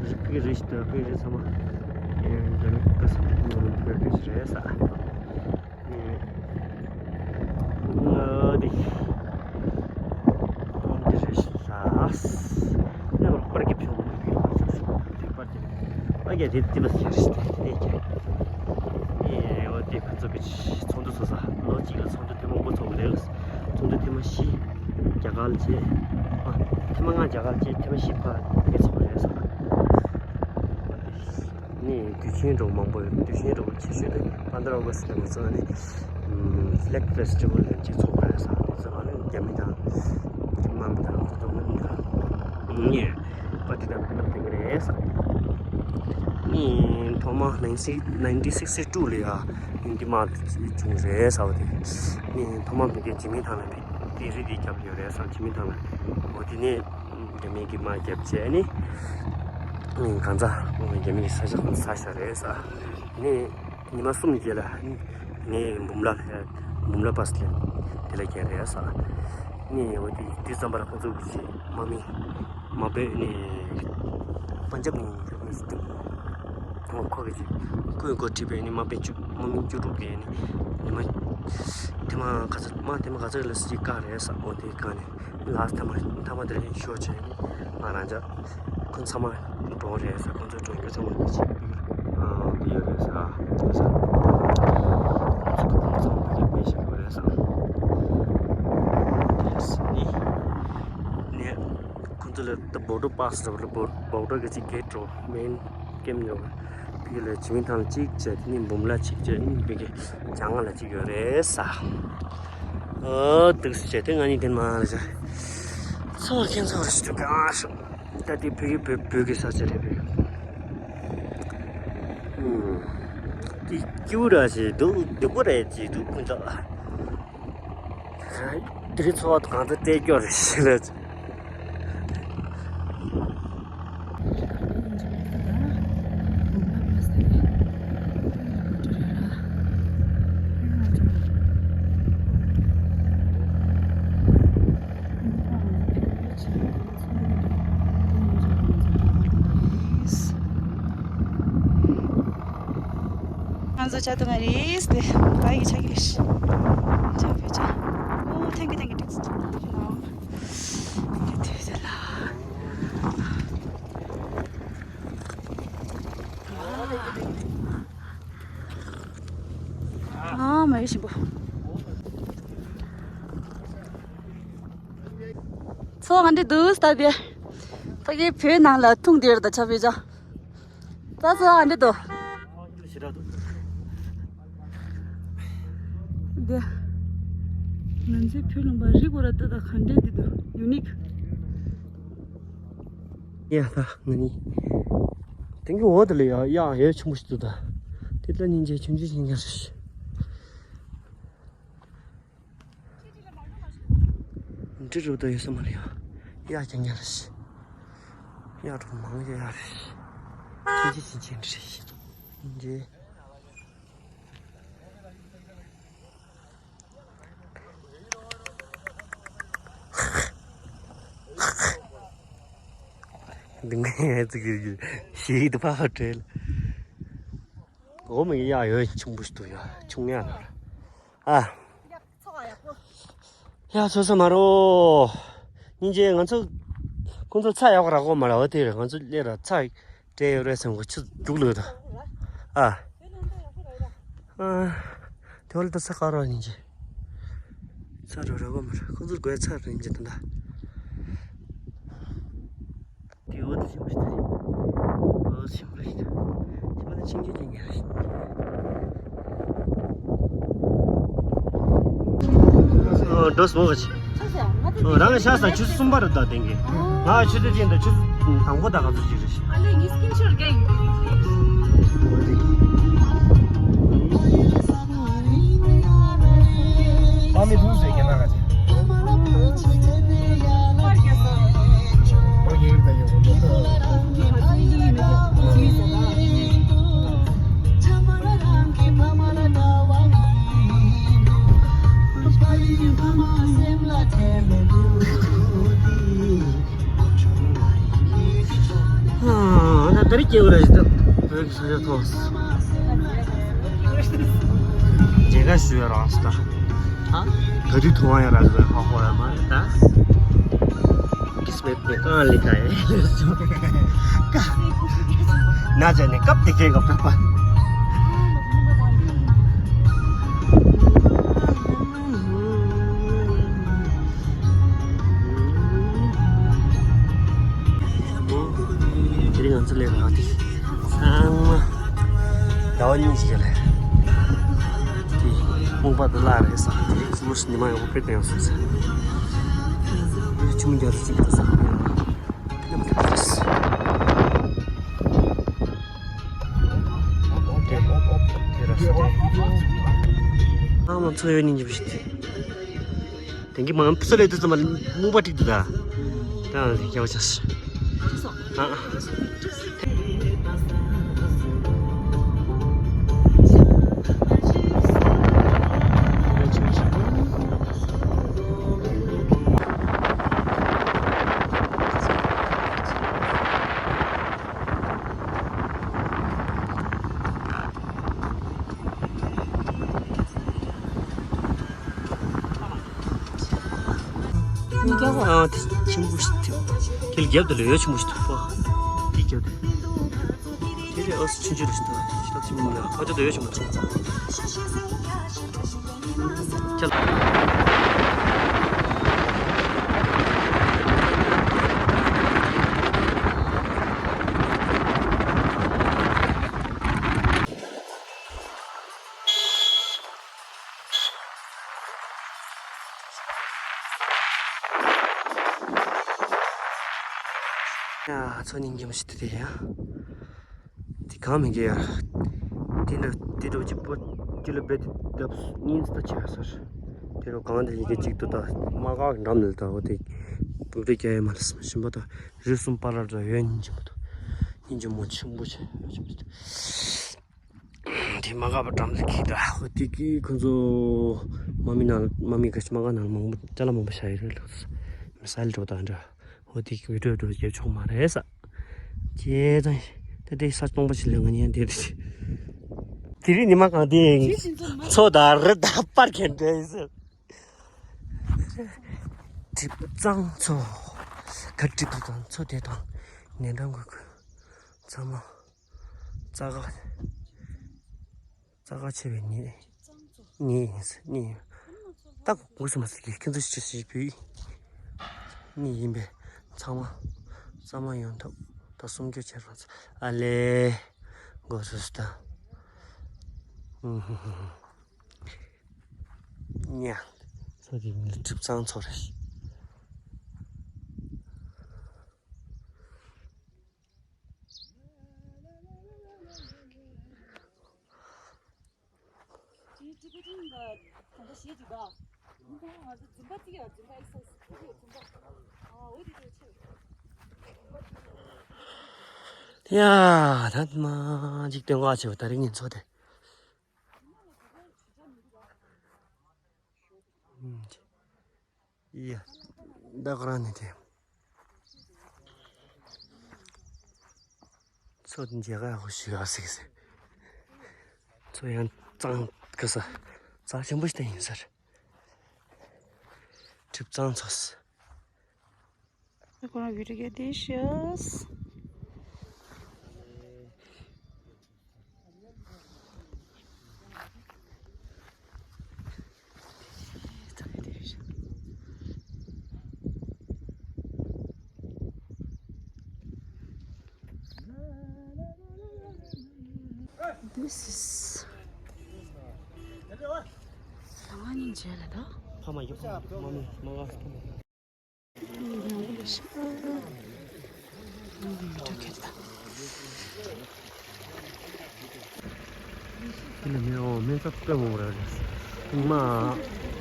རིག་གི་རེད་ཤི་ད་དཔེ་རེད་ཚང་མ་ཡང་འདི་ནི་ག་ས་ནས་ཐོན་གྱི་རེད་ས། འདི་འདི་རེད་ཤི་ས། ཡང་པར་གྱི་ཕྱོགས་མི་འདུག་པར་གྱི་པར་གྱི་དེ་དེ་བ་ཟེར་ཤི་ད་དེ་ནས་ཀྱང་འོ་དེ་ཁོ་ཚོ་གི་ཚོགས་འདུ་ཚོགས་ས་ལོ་གཅིག་ལ་ཚོགས་འདུ་ཐེངས་མང་པོ་ཚོགས་གི་རེད། ཚོགས་འདུ་ཐེངས་མ་བཞི། རྒྱ་གར་བྱས། ཨ། ཐེངས་མ་ལྔ་རྒྱ་གར་བྱས་ཐེངས་མ་བཞི་ཕར་ཕེབས་སོང་རེད་ཟེར། ནི་དུས་ཆེན་འགྲོ་མང་པོ་ཡོད། དུས་ཆེན་འགྲོ་ཆེ་ཤོས་དེ་པན་དར་ཨོ་ག་སི་ལ་ཚོགས་ནི་Flag Festival ལ་གཅིག་ཚོགས་རེད་ཟེར། དེ་ཚོ་ལ་ནི་རྒྱ་མི་དང་དམག་མི་དང་ཁོ་ཚོ་ནི་ནི་པར་ཏི་དང་ཕུ་ལབ་དེ་གི་རེད་ཟེར། ནི་ཐོག་མ་nineteen sixty two ལ་ཡ་ཡིན་དེ་མ་བྱུང་རེད་ཟེར་བ་དེ། ནི་ཐོག་མ་བོད་སྐད་འཇིགས་མེད་ཐང་ལ་བོད་དེ་རི་དེ་རྒྱབ་ཡོད་རེད་ཟེར། འཇིགས་མེད་ཐང་ལ་འོ་དེ་ནས་རྒྱ་མི་གི་དམག་རྒྱབ་བྱས་ནི་གང་ཚ་རྒྱ་མི་གི་ས་ཆ་གང་ཚ་ཤ་རེད་ཟེར། ནི་ཉི་མ་གསུམ་རྗེས་ལ་ནི་འབུམ་ལ་འབུམ་ལ་པ་སི་ལེན་དེ་ལ་གྱེན་རེད་ཟེར། ནི་འོ་དེ་དུས་ཙམ་པར་ཁོ་ཚོ་གི་དམག་མི་མ་པས་ནི་པན་ཇབ་ནས་ཡོང་མི་འདུག་ཁོ་གི་ཅིག་ཁོས་འགོ་ཁྲིད་པའི་ནི་དམག་དཔོན་བཅུ་དམག་མི་བཅུ་དྲུག་གིས་ནི་ཉི་མ་ཐེངས་མ་ག་ཚོད་དམག་ཐེངས་མ་ག་ཚོད་ལ་སྲིད་བཀག་རེད་ཟེར། འོ་དེ་བཀག་ནས་ལ་སི་ཐེངས་མ་ཐེངས་མ་དེ་རིང་ཤོར་བྱས་ནི་ང་རང་ཅག་ཁོ་ཚང་མ་འགྲོ་རེད་ཟེར། ཁོ་ཚོ་འགྲོ་རྒྱུ་ཚང་མ་དེ་ཅིག་ཨ་དེ་ཡོད་རེད་ཟེར། ཨ་ཟེར། ཁོ་ཚོ་ཁོ་ཚང་མ་དེ་དཔེ་ཞིག་ཡོད་རེད་ཟེར། དེ་ནི་ནི། ཁོ་ཚོ་ལ་ད་border pass འདྲ་པོ་ལ་border གི་ཅིག་gate འགྲོ་main camp འགྲོ་བི་ལ་འཇིགས་མེད་ཐང་ལ་གཅིག་བྱས། དེ་ནས་འབུམ་ལ་གཅིག་བྱས། ཨིན་བི་གི་བྱང་ལ་གཅིག་ཡོད་རེད་ས། ཨོ་འདུག་སེ་བྱས་དེ་ང་གཉིས་དེ་མ་ལ་བྱས། ཚོར་ཁྱེད་ཚོར་ཞིག་ཏུ་གང་ཤོག་ད་དེ་བོད་ཀྱི་བོད་བོད་ཀྱི་ས་ཆ་རེད་པས། ཨུམ། དེ་སྐྱིད་པོ་ར་ཞིག་འདུག་སྡུག་པོ་རེད་ཅེས་འདུག་ཀུན་ཏུ། དེ་རིང་འཚོ་བ་གང་ཚ་སྤྲད་སྐྱོ་རེད་ཞེས་ལ། ང་ཚོ་ཆ་དུ་མ་རེད་དེ། ད་ཡི་ཆ་གི་རེད། ཆ་བེ་ཆ། ཨོ་thank you thank you thank you། ཨ་མ་ཡི་ཞིམ་པོ། ཚོ་ང་འདྲི་འདུག་ད་དེ། ཕ་གི་བོད་ནང་ལ་ཐུང་དེར་ད་ཆ་བེ་ཆ། ད་ཚོ་ཨ་འདྲི་དོ། དེ། ང་ཚོའི་བོད་ལུང་པ་རི་སྐོར་ལ་ལྟ་ད་ག་འདྲས་འདི་དོ་unique། ཡ་ད་ང་ནི། དེང་གི་འོག་དེ་ལ་ཡ་ཡ་ཡོད་ཆུང་མོ་ཞིག་འདུག་ད། དེ་ལ་སྙིང་རྗེ་ཆུང་ཆུང་ཞིག་ཉར་ཞིག་འབྲི་རུ་དོ་ཡོད་ས་མ་ལ་ཡ། ཡ་ཀྱང་ཉར་ཞིག་ཡ་གྲོགས་མང་ཡ་ཡ་རེད། ཆུང་ཆུང་ཆུང་ཆུང་འབྲི་ཞིག་སྙིང་རྗེ། འདི་ངས་ཙི་གི་ཞིག་ཏུ་ཕ་བྲེལ། འོ་མ་ཡ་ཡོད་ཆུང་པོ་ཞིག་ཏུ་ཡ་ཆུང་ཡ་ལ། ཨ། ཡ་ཚོ་ས་མ་རོ། སྙིང་རྗེ་ང་ཚོ་ཁོང་ཚོ་ཚ་ཡག་པོ་རག་གོ་མ་ར་བ་དེ་རེད། ང་ཚོ་སླེབས་ར་ཚ་སྤྲད་ཡོད་རེད་བསམ་གོ་ཆུ་རྒྱུག་ལོས་ད། ཨ། ཨ། དེ་བ་ལ་ད་ཚ་ཁ་རོག་སྙིང་རྗེ། ཚ་རོ་རག་གོ་མ་ར་ཁོང་ཚོ་དགོས་ཚ་རེད་སྙིང་རྗེ་ད་ད། དེ་འོ་དེ་ཞིམ་པོ་ཞིག་ད་རེད། འོ་ཞིམ་པོ་ཞིག་ད། ཞིམ་པོ་ད་ཆིང་ཆིང་ཆིང་ཆིང་རེད། འགྲོ་སོང་ག་ཅི། རང་གི་ཤ་ཟ་ཆུ་ཚོད་གསུམ་པ་རེད་ད་དེང་གི། ང་ཆུ་ཚོད་བདུན་དང་ཆུ་ཚོད་དང་པོ་ད་ག་ཚོད་ཅིག་རེད། ཨ་ལེ་ངའི་སྐྱིན་ཤོར་གང་། ཨ་མི་ཐུག་ཟེར་གྱི་ན་ག་ཅི། པར་རྒྱག་ས། པར་རྒྱག་ད་ཡོང་གི་འདུག་ད་རེས་སྐྱེ་བོ་ར་ཞིག་ཏུ་བོད་ཀྱི་ས་ཆ་ཐོག་མཇལ་ཁ་ཞུ་ཡ་རང་སྟ། ཧ། ག་དུས་ཐུབ་ཡ་ར་ཟེར་ཧ་ཧོ་ཡ་མ་རེད་ད། ཀིས་མེད་ནི་གང་ལི་ད་ཡེ། ཀ། ན་ཅ་ནི་སྐབས་དེ་གའི་སྐབས་པ། དེ་རིང་ང་ཚོ་ལས་ཀ་དེ་ཚང་མ་ཟླ་བ་གཉིས་ཀྱི་ལས་དེ་རྨོངས་པ་དེ་བརླག་རེད་ཟེར། དེ་རིང་གཟུགས་ནི་མ་ཡོང་བའི་དེ་ཡང་ཟེར་ཟེར། ཆུ་མོ་རྒྱག་ས་ཅིག་ཏུ་ཟ་ཁང་ཡོད་ན་མཉམ་དུ་ཕེབས། དེ་ར་ས་དེ་ཨ་མ་ཚོ་ཡོད་ཉིན་གྱི་བཞིན་དེ། དེང་གི་མང་ཕུ་ལས་དུ་ཙམ་མ་རྨོངས་པ་ཀྲིག་ཏུ་ད། ད་ཡག་པོ་ཆགས། ཨ། ཨ་དེ་ཆེན་པོ་ཞིག་ཐེབས། དེ་ལ་རྒྱབ་དེ་ལ་ཡོ་ཆེན་པོ་ཞིག་ཐུག་པ། དེ་རྒྱབ་དེ། དེ་ལས་ཨོ་སི་ཆུང་ཆུང་རེ་ཞིག་ཐུག་པ། ཞིག་ཐུག་ཆེན་པོ་མིན་ན་ཨོ་ཅོ་དེ་ཡོ་ཆེན་པོ་ཐུག་ཡ། ཚོ་སྙིང་རྗེ་མོ་ཞིག་དེ་དེ་ཡ། དེ་གང་མི་དགེ་ཡ། དེ་འདྲ་དེ་འདྲ་གཅིག་པོ་ཅི་ལ་བེད་དེ་ལྡབ་གཉིས་ཙམ་ཆེ་ཡ་ཟེར། དེ་རུ་གང་དེ་ཡི་གེ་གཅིག་ཏུ་ད་དམག་སྒར་འགྲམ་ནས་ད་འོ་དེ་བུབ་རེ་རྒྱ་ཡ་མ་ལ་སེམས་ཤིན་པ་ད་རི་གསུམ་པ་ལ་འདྲ་ཡོད་སྙིང་རྗེ་མོ་ད་སྙིང་རྗེ་མོ་ཆེན་པོ་ཆེ་ཡ་ཆེན་པོ། དེ་མ་འགག་པ་འགྲམ་དུ་ཁྱེར་ད་ཧོ་དེ་གི་ཁོ་ཚོ་མ་མི་ནང་མ་མི་ག་ཤི་མ་ག་ནང་མང་པོ་ཅ་ལག་མང་པོ་བཞག་ཡོད་རེད་ལགས། མི་སལ་འགྲོ་དང་འདྲ་ཧོ་དེ་གི་བི་ཌིའོ་འགྲོ་རྒྱབ་ཆོག་མ་རེད་ས། ཁྱེད་ཚང་ད་དེ་ས་སྟོང་པ་ཞིག་ལས་ང་ཉན་དེ་རེད། དེ་རིང་ཉི་མ་གང་དེ་མཚོ་དང་རི་དང་པར་གན་འདྲ་ཡིན་ཟེར། གྲིབ་གཙང་མཚོ། ག་གྲིབ་གཙང་མཚོ་དེ་དང་ནན་ཏང་གི་ཁུལ་ཚང་མ་རྩྭ་ཁ། རྩྭ་ཁ་ཆེ་བའི་ནི། ནི་ཡིན་ཟེར་ནི་ཡིན། ད་གོ་སི་མ་ཟེར་གི་ཁྱེད་ཚོ་ཤི་ཤི་བུའི་ནི་ཡིན་པས་ཚང་མ་རྩྭ་མ་ཡོང་ཐབས་ད་སྲུང་སྐྱོབ་བྱེད་རོགས་ཨ་ལེ་གོ་སི་སི་ད་ཉ་ཚོ་གི་ནི་གྲིབ་གཙང་ཚོ་རེད། ཡ། ད་མ་འཇིག་རྟེན་བཀའ་ཆེ་བ་ད་རིང་ཉིན་ཚོ་དེ། ཡ། ད་ག་རང་ནས་དེ། མཚོ་མཇལ་ཁ་ཡག་པོ་ཞིག་ཡོད་ཟིག་ཟེར། མཚོ་ཡང་གཙང་གི་ས། རྩ་ཆེན་པོ་ཞིག་ད་ཡིན་ཟེར། གྲིབ་གཙང་མཚོ་ཟེར། ཁོ་རང་བི་ཌིའོ་ག་དེ་ཤེས། This is ལ་ང་ཉིན་བྱས་ལ་ད། ཕ་མ་ཡོད་ཕ་མ་མ་མི་མ་ང་ཕ་མ། དེ་ནས་མི་འོ་སྨན་རྩྭ་དཔེ་མང་པོ་རེད། མ་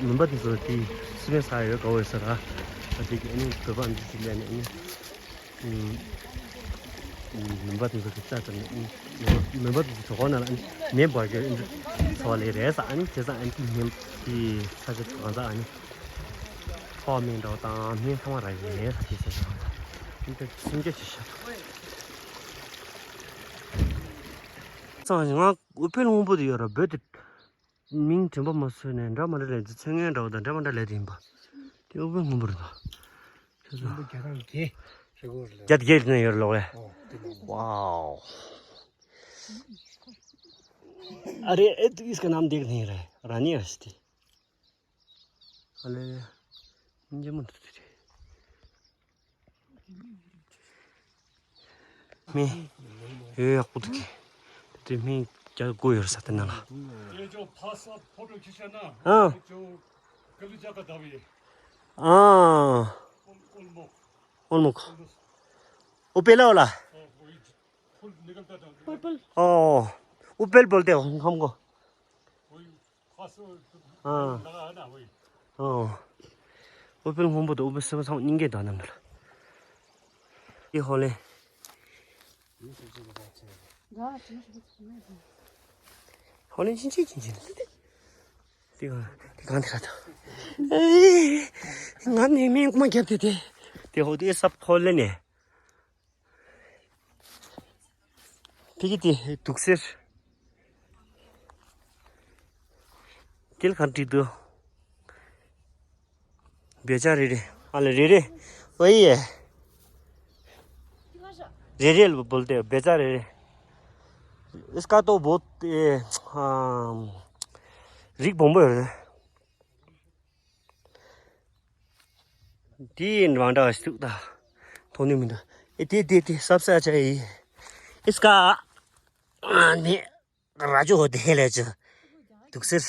མུན་པ་དེ་ཚོ་དེ་སི་མེན་ས་ཡོད་དགའ་བོ་ཡོད་ས་ར། ད་དེ་གི་ཨ་ནི་བོད་པ་འདི་ཚོ་ལས་ནས་ཨ་ནི། མུན་པ་དེ་ཚོ་གི་རྩྭ་དང་ནི་མུན་པ་དེ་ཚོ་གྲོད་ཁོག་ནང་ལ་ཨ་ནི་མེ་འབར་གྱི་ཨ་ནི་འཚོ་བ་ལས་རེད་ས། ཨ་ནི་བྱས་ཙང་ཨ་ནི་མེ་དེ་ས་ཆ་གང་ས་ཨ་ནི་ཁོག་མེ་འདྲ་བ་དང་མེ་ཚང་མ་རག་གི་རེད་ས། དེ་ཚོ་ཨ་ནི་དེ་སུམ་བརྒྱ་ཅིག་ཤར། ང་ཨུཏྤལ་སྔོན་པོ་དེ་ཡོད་ར། བོད་དེ་མིང་དྲན་པ་མ་སོས་ནས་འདྲ་མ་འདྲ་ལས་དེ་མཚན་སྙན་འདྲ་བོ་དང་འདྲ་མ་འདྲ་ལས་དེ་ཡིན་པ། དེ་ཨུཏྤལ་སྔོན་པོ་རེད་ད། ཁྱེད་ཚོ། སྔོན་པོ་རྒྱ་གྲམ་བརྒྱད་རེད་གོ་རེད། བརྒྱད་བརྒྱད་ནས་ཡོད་ལོག་རེད། ཨོ་དེ་ནས། ཝའོ། अरे ए तो इसका नाम देख नहीं रहा है, रानी राष्ट्री। अरे, ये मत। མི་ཡོད་ཡག་པོ་འདུག་གི། དེ་མི་རྒྱ་དགུ་ཡོད་ས་དེ་ན་ལ། ये जो पास फोटो खींचा ना, हाँ। जो गलीचा का दावी है। हाँ। उल-, उलमुख। उलमुख। वो पहला वाला। हाँ, वही फूल निकलता था। पर्पल। ओ, वो पेल बोलते हो हमको। वही हाँ। ཨོ། ཨུཏྤལ་སྔོན་པོ་དང་ཨུཏྤལ་སེར་པོ་ཚང་མ་སྙིང་གའི་དང་ནང་འདུག་ལ། དེ་ཧོ་ལེ། ཧོ་ལེ་ཅིན་ཅིན་ཅིན་ཅིན། དེ་གང་དེ་གང་དེ་ག་ད། ཨེ། ང་ནི་མིང་མ་རྒྱབ་དེ་དེ། དེ་ཧོ་དེ་སབ་ཧོ་ལེ་ནས། ཕ་གི་དེ་དུག་སེར། དེ་ལ་ག་འདྲ་འདུག་བེ་ཅ་རེ་རེ། ཨ་ལེ་རེ་རེ། ཨོ་ཡེ། རེ་རེ་ལ་བོལ་ཏེ་བེ་ཅ་རེ་རེ། इसका तो बहुत, ए, हाँ, रिक बम्बो है। དེའི་འབྲང་འདྲ་ཞིག་ད། མཐོང་ནི་མི་འདུག་ཨེ་དེ་དེ་དེ་སབ་ས་ཆ་ཡི། ཨིས་ཀ་ནི་ར་ཇོ་དེ་ལས་ཅི། དུག་སེར།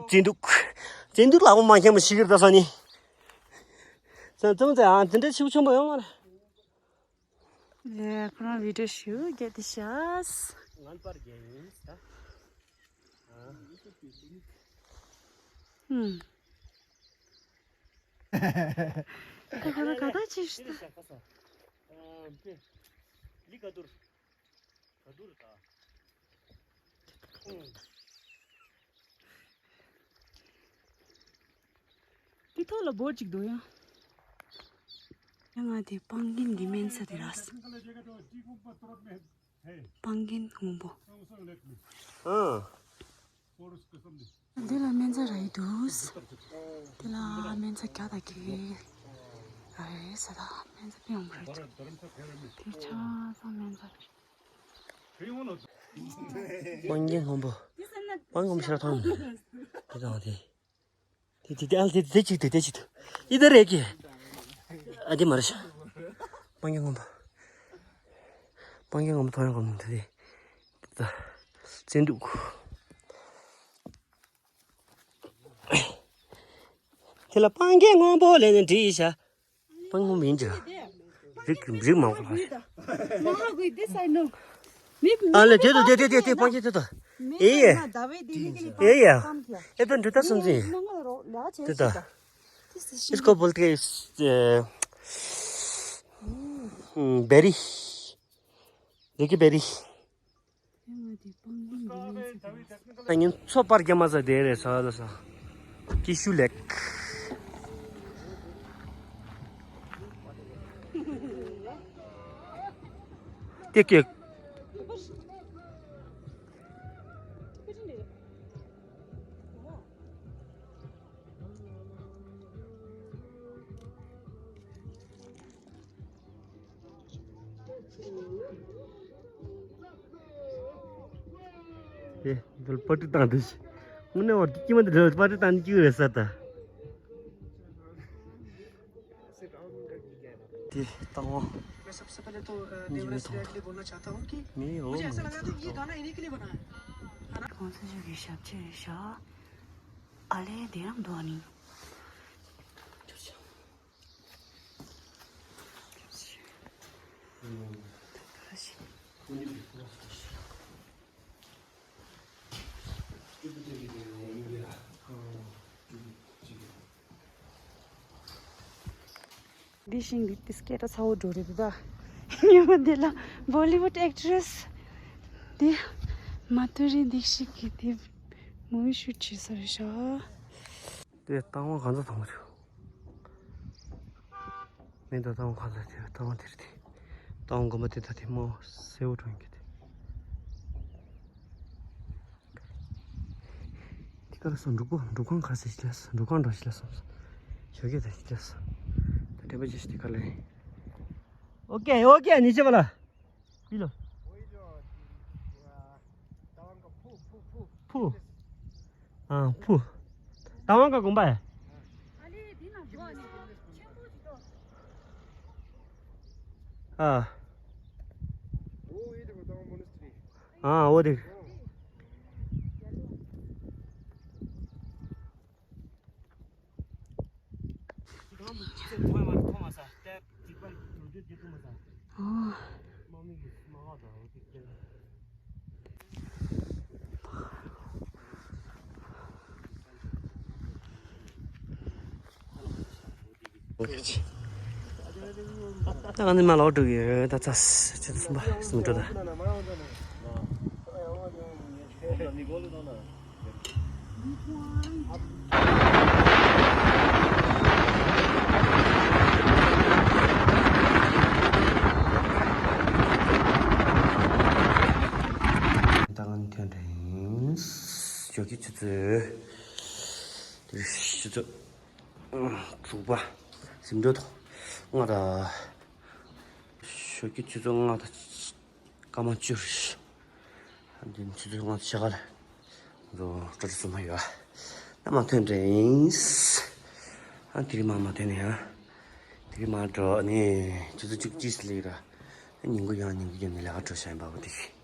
བཙན་དུག་བཙན་དུག་ལ་འོ་མ་མཁན་མོ་ཞིག་གིར་ད་ས་ནི། ཙམ་ཙམ་ཙམ་ཨ་འདི་འདྲ་ཆེ་བོ་ཆེན་པོ་ཡོང་མ་རེད། ལས་ཁོ་རང་བི་ཌིའོ་ཞུ་རྒྱལ་དེ་ཤ། ངན་པར་རྒྱལ་ཡིན་ད། ཨུམ། ད་ཁོ་རང་ག་ད་ཅི་ཞིག་ད། ལི་ག་དུར། ག་དུར་ད། ཨུམ། དེ་ཐོག་ལ་བོད་ཅིག་འདུག་ཡ། ཡ་ང་དེ་སྤང་རྒན་གྱི་སྨན་རྩྭ་དེ་ར། སྤང་རྒན་སྔོན་པོ། ཨ། འདི་ལ་སྨན་རྩྭ་ར་ཡི་འདུག་དེ་ལ་སྨན་རྩྭ་རྒྱ་དང་གི་ར་རེད་ས་ད་སྨན་རྩྭ་པི་ཡོང་གི་རེད། དེ་ཆ་ཚང་སྨན་རྩྭ་རེད། སྤང་རྒན་སྔོན་པོ། སྤང་སྔོན་པོ་ཤར་ཐང་། དེ་དང་དེ། དེ་དེ་དེ་ཨ་དེ་དེ་གཅིག་དེ་དེ་གཅིག་དེ། ཨི་དེ་རེད་ཀྱི། ཨ་དེ་མ་རེད་ཤག་སྤང་རྒན་སྔོན་པོ། སྤང་རྒན་སྔོན་པོ་ཐོ་ཡང་སྒོམ་དེ་དེ། ད། བཙན་དུག་དེ་ལ་སྤང་རྒན་སྔོན་པོ་ལས་ནས་བྲིས་ཤག་སྤང་སྔོན་མིན་གྱི། རིགས་རིགས་མང་པོ་ལ། ཨ་ལེ་དེ་དུ་དེ་དེ་དེ་དེ་སྤང་རྒན་དེ་དུ། ཨེ་ཡ། ཨེ་ཡ། ཨེ་པན་དུ་ད་སུམ་ཅི། དུ་ད། इसको बोलते हैं, अ, हम्म, बेरी। देखिए, बेरी। ད་ཉིན་ཚོ་པར་རྒྱ་མ་ཟ་དེ་རེད་ས་ལ་ས། ཀི་ཤུ་ལེག་དེ་ཀེ། ཨེ། འདི་པར་ཏི་བཏང་འདུག་དངོས་གནས་བར་དུ་སྐྱིད་མ་འདི་འདྲ་པར་ཏི་བཏང་ནི་སྐྱིད་རེད་ས་ད། དེ་བཏང་བ། मैं सबसे पहले तो, अ, देवराज श्रेया के लिए बोलना चाहता हूँ कि मुझे ऐसा लग रहा था कि ये गाना इन्हीं के लिए बना है। है ना? གོང་ས་མཆོག་གི་ཞབས་ཕྱི་རེད་ཤག་ཨ་ལེ་དེ་རང་འདུག་ཨ་ནི། འདི་ཤིང་གི་ཏི་སྐད་ད་ཚ་བོ་འགྲོ་རེད་འདུག་ད། ཉོ་མ་འདི་ལ་བོ་ལི་ཝུད་ཨེག་ཊི་རེ་སི་འདི་མ་ཐུ་རི་དིག་ཤིད་ཀྱི་དེ་མུ་བི་ཤུ་ཊི་བྱེད་ས་རེད་ཤག་དེ་རྟ་དབང་གང་ཚ་ཐང་མ་རེད། མེ་ད་རྟ་དབང་གང་ཚ་དེ་རྟ་དབང་དེ་རེད་དེ། རྟ་དབང་དགོན་པ་དེ་ད་དེ་མོ་སེར་བོ་གྲོང་གི་དེ། ལ་སོང་། འབྲུག་པོ་འབྲུག་ཁང་ཁ་ཟས་ཤིག་ལ་སོང་། འབྲུག་ཁང་འགྲོ་ཤིག་ལ་སོང་། ཞོགས་ཀས་ད་ཤིག་ལ་སོང་། ད་དྲན་པ་ཅི་ཞིག་དེ་ག་ལ་ཡིན། ཨོ་ཀེ་ཨོ་ཀེ་ཉི་ཆེ་བ་ལ། པི་ལོ། ཕུ། ཨ་ཕུ། ད་ཝང་ཀ་དགོན་པ་ཡ། ཨ། ཨ་འོ་དེ། ད་ང་ནི་མ་ལོག་འགྲོ་གི་ཡོད། ད་ཚ་ཆེ་གསུམ་པ་གསུམ་འགྲོ་ད། ད་ང་ནི་ཐོན་འདྲ་ཡིན། ཞོགས་ཀྱི་ཆུ་ཚོད། དེ་ཆུ་ཚོད་དྲུག་པ། ཟིན་འགྲོ་ཐོག་ང་ད། ཞོགས་ཀྱི་ཆུ་ཚོད་ལྔ་དང་སྐར་མ་བཅུ་རེད། འདི་ཆུ་ཚོད་ལྔ་དང་ཕྱེད་ཀ་ལ། ང་ཚོ་སྤྲོ་སྐྱིད་སུ་མ་ཡོད། ཨ་མ་ཐོན་འདྲ་ཡིན། ཨ་དེ་རིང་མ་མ་ཐོན་ནས་ཨ། དེ་རིང་མ་འགྲོ་ནས་ཆུ་ཚོད་བཅུ་གཅིག་ལས་ར། ཉིན་གུང་ཡང་ཉིན་གུང་ཡང་ནས་ལས་ཀ་འགྲོ་བྱ་ཡིན་པ་བོ་དེ།